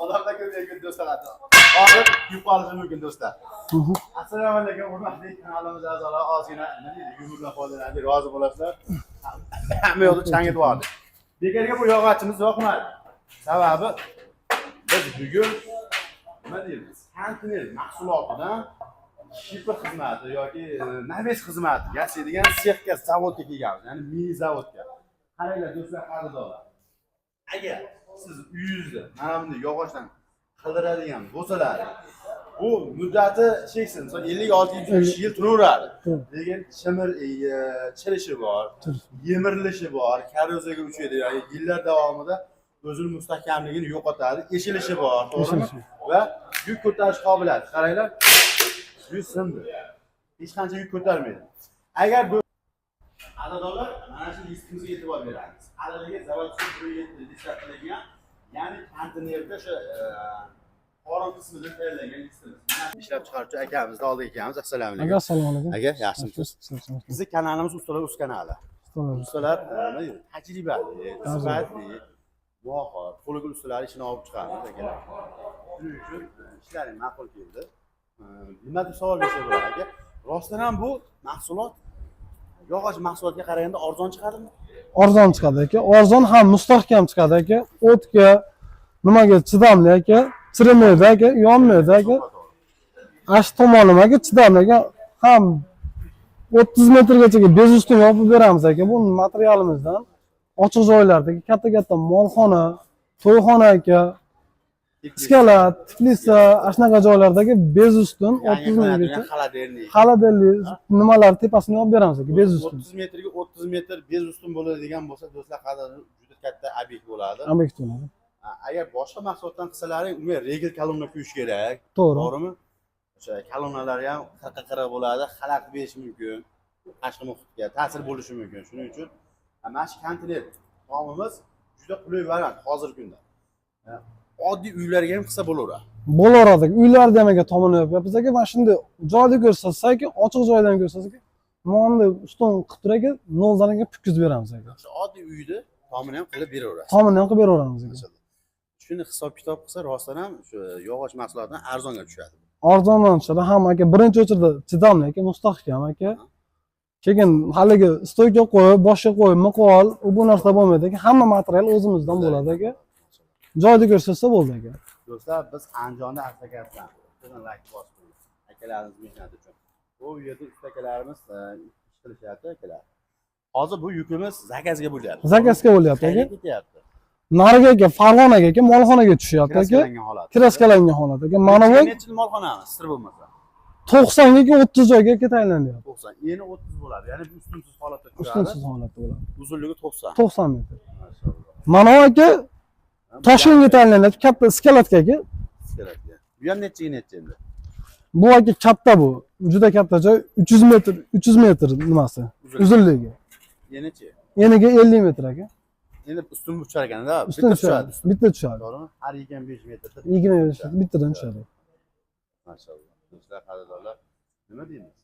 Odamlar ko'paygan do'stlar. Hozir kuyib qolishi mumkin, do'stlar. Assalomu alaykum, hurmatli kanalimiz a'zolari. Ozgina, nima deydi, yumurdan foydalandik, rozi bo'lasizlar. Hamma yoqda changitib yubordi. Bekorga bu yog'ochimiz yoqmadi. Sababi biz bugun, nima deymiz, konteyner mahsulotidan шифер xizmati yoki навес xizmati yasaydigan sexga, zavodga kelganmiz, ya'ni mini zavodga. Qaranglar, do'stlar, qadrdonlar. Agar siz uyingizni mana bunday yog'ochdan qildiradigan bo'lsalar, bu muddati cheksiz, misol 50, 60 yil turaveradi. Lekin chimir chirishi bor, yemirilishi bor, korroziyaga uchraydi, ya'ni yillar davomida o'zini mustahkamligini yo'qotadi, eshilishi bor, to'g'rimi? Eshilishi. Va yuk ko'tarish qobiliyati, qaranglar, yuz sindi. Hech qancha yuk ko'tarmaydi. Agar qadrdonlar, mana shu listimizga e'tibor beramiz. Haligi заводской 107 listlar qilingan, ya'ni konteynerda o'sha qorin qismidan tayyorlangan listimiz. Mana ishlab chiqaruvchi akamizni oldiga kelamiz. Assalomu alaykum. Aka, assalomu alaykum. Aka, yaxshimisiz? Bizni kanalimiz Ustalar uz kanali. Ustalar. Ustalar, nima deydi, tajribali, sifatli, mohir, qo'li ustalar ishini olib chiqamiz, akalar. Shuning uchun ishlaring ma'qul keldi. Nima deb savol bersak bo'ladi, aka? Rostdan ham bu mahsulot yog'och mahsulotga qaraganda arzon chiqadimi? Arzon chiqadi, aka. Arzon ham, mustahkam chiqadi, aka. O'tga, nimaga chidamli, aka. Chirimaydi, aka, yonmaydi, aka. Ana shu tomonim, aka, chidamli, aka. Ham 30 metrgacha без ustun yopib beramiz, aka, bu materialimizdan. Ochiq joylardagi katta-katta molxona, to'yxona, aka, склад, теплица, ana shunaqa joylardagi без ustun Yangi 30 metrgacha. qilinadigan холодильник. Холодильник nimalar tepasini yopib beramiz, aka, без ustun. 30 metrga 30 metr без ustun bo'ladigan bo'lsa, do'stlar, qadrli, juda katta obyekt bo'ladi. Obyekt bo'ladi. Agar boshqa mahsulotdan qilsalaring, unga regel kolonna quyish kerak. To'g'ri. To'g'rimi? O'sha kolonnalari ham qirqqa qirq bo'ladi, xalaqit berishi mumkin. Tashqi muhitga ta'sir bo'lishi mumkin. Shuning uchun mana shu konteyner tomimiz juda qulay variant hozirgi kunda. Oddiy uylarga ham qilsa bo'laveradi. Bo'laveradi. Uylarda ham, aka, tomini yopyapmiz, aka. Mana shunday joyda ko'rsatsa, aka, ochiq joydan ko'rsatsa, aka, mana ustun qilib turib, aka, noldan, aka, putkizib beramiz, aka. O'sha oddiy uyni tomini ham qilib beraverasiz. Tomini ham qilib beraveramiz, aka. Masalan. Shuni hisob kitob qilsa, rostdan ham shu yog'och mahsulotidan arzonga tushadi. Arzondan tushadi ham, aka. Birinchi очередь chidamli, aka, mustahkam, aka. Keyin haligi стойка qo'yib, boshqa qo'yib, miqol, u bu narsa bo'lmaydi, aka. Hamma material o'zimizdan bo'ladi, aka. Joyida ko'rsatsa bo'ldi, aka. Do'stlar, biz Andijonda Asakabdan layk bosib qo'ying. Akalarimiz mehnati uchun. Bu yerda usta akalarimiz ish qilishyapti, akalar. Hozir bu yukimiz заказ ga bo'lyapti. Заказ ga bo'lyapti, aka. Qayerga ketyapti? Nariga, aka, Farg'onaga, aka, molxonaga tushyapti, aka. Kraskalangan holat. Kraskalangan holat, aka. Mana bu Necha yil molxonamiz, sir bo'lmasa? 90 ga 30 joyga, aka, tayinlanyapti. 90. Eni 30 bo'ladi. Ya'ni bu ustunsiz holatda tushadi. Ustunsiz holatda bo'ladi. Uzunligi 90. 90 metr. Mashalloh. Mana bu, aka, Toshkentga tayinlanyapti, katta склад ga, aka. Склад ga. Bu ham nechaga necha endi? Bu, aka, katta bu. Juda katta joy, 300 metr, 300 metr nimasi? Uzunligi. Uzunligi. Enichi? Eniga 50 metr, aka. Endi ustun tushar ekanda. Ustun Bitta tushadi. tushadi. Bitta tushadi. To'g'rimi? Har 25 metrda 25 bittadan tushadi. Mashalloh. Do'stlar, qadrdonlar, nima deymiz?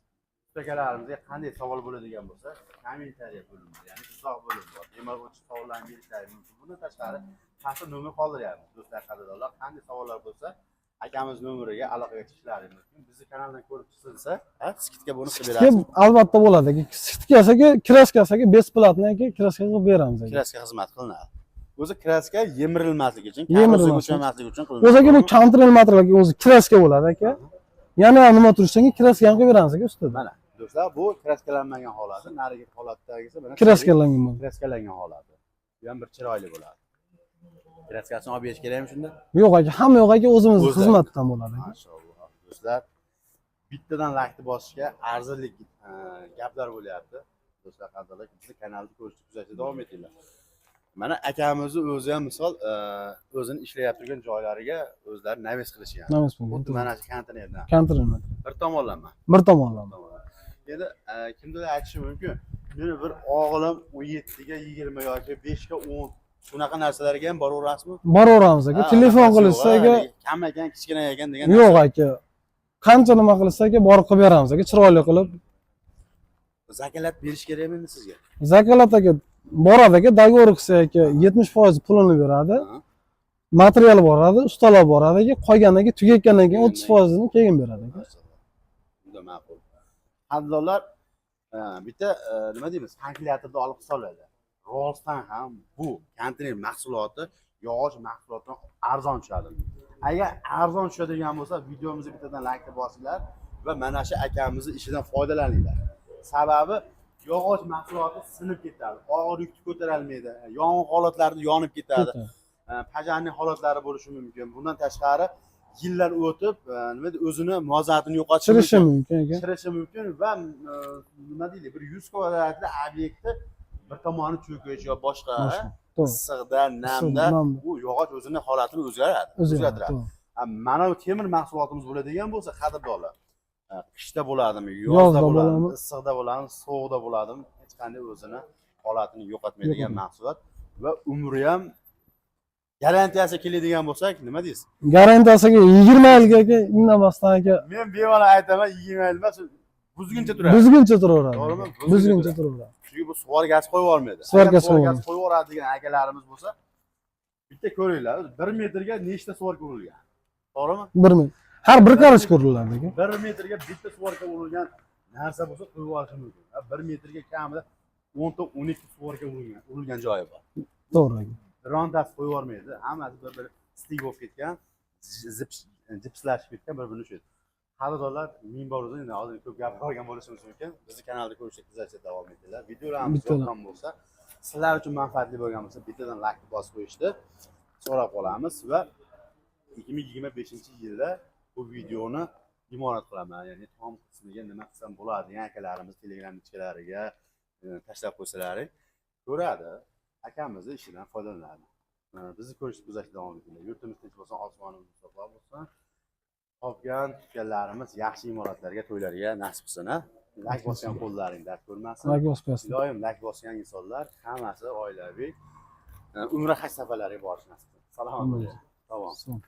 Usta akalarimizga qanday savol bo'ladigan bo'lsa, kommentariya bo'limida, ya'ni izoh bo'limi bor. Bemalol o'tib savollarni berishlari mumkin. Bundan tashqari, pastda nomer qoldiryapmiz. Do'stlar, qadrdonlar, qanday savollar bo'lsa, akamiz nomeriga aloqaga chiqishlari mumkin. Bizni kanaldan ko'rib chiqilsa, ha, скидка buni qilib Скидка berasiz. Albatta bo'ladi, aka. Скидка aka, краска aka, бесплатно, aka, краска qilib beramiz, aka. Краска xizmat qilinadi. O'zi краска yemirilmasligi uchun, Yemirilmasligi. korroziyaga uchramaslik uchun qilinadi. O'zi, aka, bu konteyner material, aka, o'zi краска bo'ladi, aka. Yana nima turishdan краска ham qilib beramiz, aka, ustida. Mana, do'stlar, bu kraskalanmagan holati, narigi holatdagisi mana Краска langan bo'ladi. Kraskalangan holati. Bu ham bir chiroyli bo'ladi. Краска sini olib berish kerakmi shunda? Yo'q, aka, hamma yo'q, aka, o'zimiz O'zlari. xizmatdan bo'ladi, aka. Mashalloh. Do'stlar, bittadan laykni bosishga arzirlik gaplar bo'lyapti. Do'stlar, qadrli, bizni kanalni ko'rishni, kuzatishda davom etinglar. Mana akamizni o'zi ham misol o'zini ishlayap turgan joylariga o'zlari навес qilishgan. Навес bo'lgan. Xuddi mana shu konteynerdan. Konteyner material. Bir tomonlama. Bir tomonlama. Endi kimdir aytishi mumkin. Meni bir o'g'lim 17 ga 20 yoki 5 ga 10, shunaqa narsalarga ham boraverasizmi? Boraveramiz, aka. Ha, Telefon unaqasi yo'q, qilishsa, ha, aka, haligi kam ekan, kichkina ekan degan yo'q, aka. Qancha nima qilsa, aka, borib qilib beramiz, aka, chiroyli qilib. Zakalat berish kerakmi endi sizga? Zakalat, aka. Boradi aka, договор qilsa aka, 70% pulini beradi. Material boradi, ustalar boradi aka, qolgandan keyin, tugatgandan keyin 30%ini keyin beradi aka. Juda ma'qul. Qadrdonlar, bitta nima deymiz, kalkulyatorda olib hisoblaydi. Rostdan ham bu konteyner mahsuloti yog'och mahsulotidan arzon tushadi. Agar arzon tushadigan bo'lsa, videomizga bittadan like bosinglar va mana shu akamizni ishidan foydalaninglar. Sababi yog'och mahsuloti sinib ketadi, og'ir yukni ko'tarolmaydi, yong'in holatlarida yonib ketadi. Пожарный holatlari bo'lishi mumkin. Bundan tashqari yillar o'tib, nima deydi, o'zini muvozanatini yo'qotishi Chirishi mumkin. mumkin aka. Chirishi mumkin va nima deydi, bir 100 kvadratli obyektni bir tomoni cho'kish yo boshqa, Boshqa. To'g'ri. issiqda, namda namda. u yog'och o'zini holatini o'zgaradi, O'zgaradi. o'zgartiradi. To'g'ri. Mana bu temir mahsulotimiz bo'ladigan bo'lsa, qadrdonlar, qishda bo'ladimi, yozda Yozda bo'ladimi, bo'ladimi? issiqda bo'ladimi, sovuqda bo'ladimi, hech qanday o'zini holatini yo'qotmaydigan Yo'qotmaydi. mahsulot va umri ham, garantiyasi keladigan bo'lsak, nima deysiz? Garantiyasiga 20 yilga aka, indamasdan aka. Men bemalol aytaman, 20 yil emas, buzguncha turadi. Buzguncha turaveradi. To'g'rimi? Buzguncha turaveradi. Chunki bu сварка si qo'yib yubormaydi. Сварка si Agar сварка si qo'yib qo'yib yuboradigan akalarimiz bo'lsa, bitta ko'ringlar, 1 metrga nechta сварка urilgan. To'g'rimi? Bir metr. Har bir karachka uriladi aka. 1 metrga bitta сварка urilgan narsa bo'lsa, qo'yib yuborishi mumkin. 1 metrga kamida 10 ta 12 сварка urilgan joyi bor. To'g'ri aka. Birontasi qo'yib yubormaydi. Hammasi bir-biri стык bo'lib ketgan, jipslashib ketgan, bir-birini ushlaydi. Xaridorlar, ming bor uzun, endi hozir ko'p gapirib olgan bo'lishimiz mumkin. Bizni kanalda ko'rishga, kuzatishda davom etinglar. Videolarimiz yoqqan bo'lsa, sizlar uchun manfaatli bo'lgan bo'lsa, bittadan like bosib qo'yishni so'rab qolamiz va 2025-yilda bu videoni imorat qilaman. Ya'ni tom qismiga nima qilsam bo'ladi degan akalarimiz Telegram ichkalariga tashlab qo'ysalaring, ko'radi, akamizni ishidan foydalanadi. Bizni ko'rishni, kuzatishda davom etinglar. Yurtimiz tinch bo'lsin, osmonimiz musaffo bo'lsin. Topgan tutganlarimiz yaxshi imoratlarga, to'ylarga nasib qilsin. A? Like bosgan qo'llaring dard ko'rmasin. Like bosib qo'yasizlar. Iloyim, like bosgan insonlar hammasi oilaviy umra haj safarlariga borish nasib qilsin. Salomat bo'ling. Tamom. Tamom.